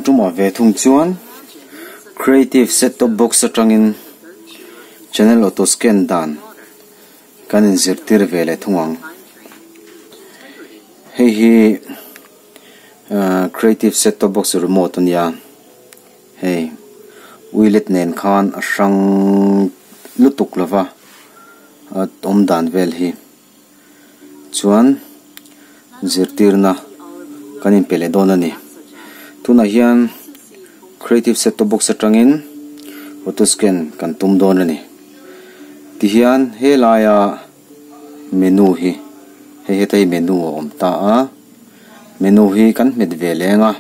Tun tumah ve thung chuan Creative Set Top Box atangin Channel Auto Scan dan kan inzirtir ve leh thung ang. Hei hi Creative Set Top Box remote a nia. Hei Wilet nen khan a hrang lutuk lova a awm dan vel hi. Chuan zirtirna kan inpe leh dawn a ni. Tunah hian Creative Set Top Box atangin Auto Scan kan tum dawn a ni. Tihian helaia menu hi hei heta hi menu a awm ta a, menu hi kan hmet ve leng a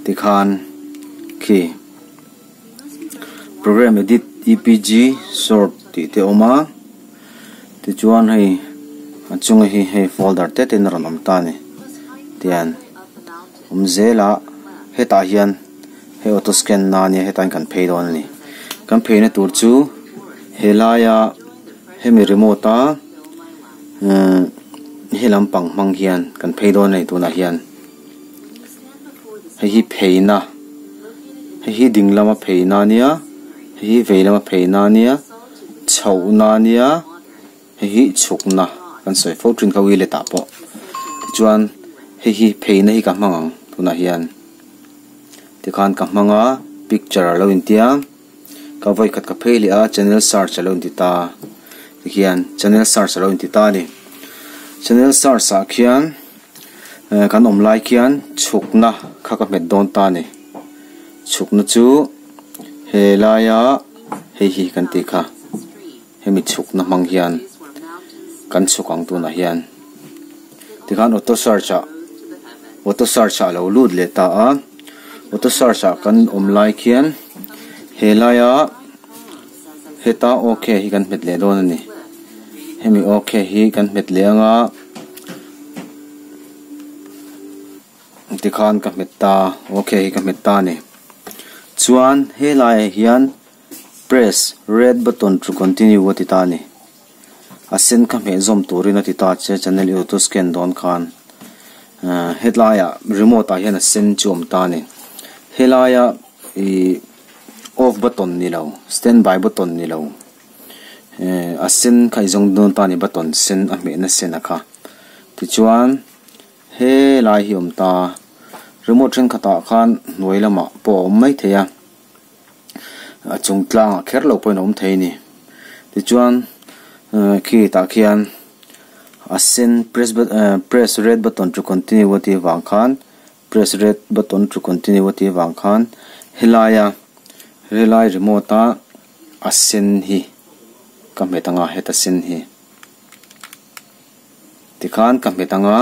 tikhan khi program edit epg sort tih te a awm a tichuan hei a chunga hi hei folder te ten a rawn awm ta a ni tian awm zel a hetah hian hei auto scan na ania hetah hian kan phei dawn a ni kan pheina tur chu helaia hemi remote a uhh he lampang hmang hian kan phei dawn a ni tunah hian. Hei hi pheina hei hi ding lama pheina ania hei hi vei lama pheina ania chhohna ania hei hi chhukna kan sawi fo thin kha wheelet ah pawh tichuan hei hi pheina hi ka hmang ang tunah hian tikhan ka hmang a picture alo intia ka vawikhat ka phei leh a channel search alo inti ta tikhian channel search alo inti ta a ni channel search ah khian. Kan awm lai khian chhukna kha ka hmet dawn ta a ni. Chhukna chu he laia hei hi kan tih kha hemi chhukna hmang hian kan chhuk ang tunah hian tikhan auto search ah auto search ah a lo lut leh ta a auto search ah kan awm lai khian he laia heta ok hi kan hmet leh dawn a ni hemi ok hi kan hmet leh anga. Tikhan ka hmet ta ok hi ka hmet ta a ni chuan helaiah hian press red button to continue a ti ta a ni a sen kha hmeh zawm turin a ti ta che channel i auto scan dawn khan ahh hetlaiah remote ah hian a sen chu a awm ta a ni helaia ih off button ni lo standby button ni lo eh a sen kha i zawng dawn ta a ni button sen a hmehna sen a kha. Tichuan helai hi a awm ta remote thenkhatah khan hnuai lamah pawh a awm mai thei a a chung tlangah kher lo pawhin a awm thei a ni tichuan khi tah khian a sen press press red button to continue a tih avang khan press red button to continue a tih avang khan helaia helai remote a a sen hi ka hmet ang a heta sen hi. Tikhan ka hmet anga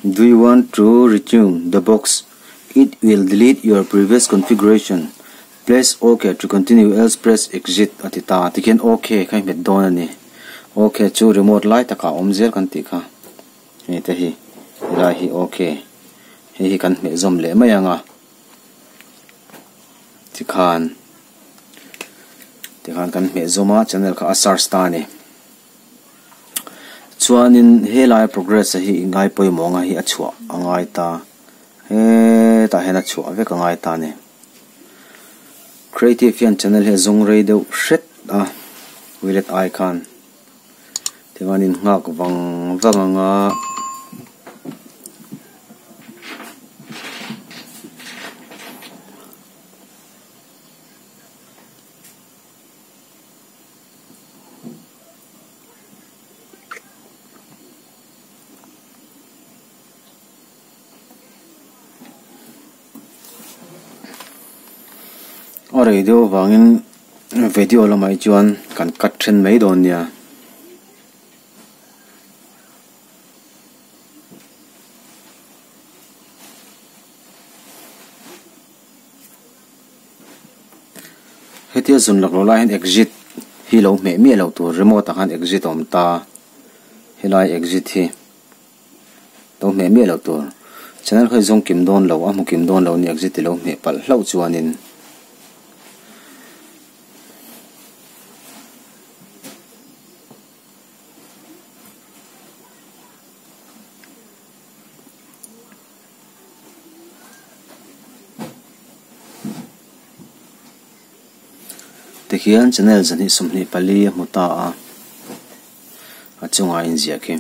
Do you want to retune the box? It will delete your previous configuration. Press OK to continue else press exit a ti ta. Tikhian OK kha i hmet dawn a ni. OK chu remote lai takah a awm zel kan tih kha. Hei te hi helai hi OK. Hei hi kan hmeh zawm leh mai anga. Tikhan. Tikhan kan hmeh zawm a channel kha a search ta a ni. Chuanin helai progress a hi i ngai pawimawh anga hi a chhuah a ngai ta. Hetah hian a chhuah vek a ngai ta a ni. Creative hian channel hi a zawng rei deuh hret a Willet ai khan. Tikhanin nghak vang vang anga. A rei deuh avangin video lamah hi chuan kan cut then mai dawn nia. Hetia zun lak loh lai hian exit hi lo hmeh miah loh tur remote ah khan exit a awm ta helai exit hi lo hmeh miah loh tur channel kha i zawng kim dawn lo a hmu kim dawn lo a ni exit i lo hmeh palh hlauh chuanin. Tikhian channel 224 a hmu ta a, a chungah a inziah khi.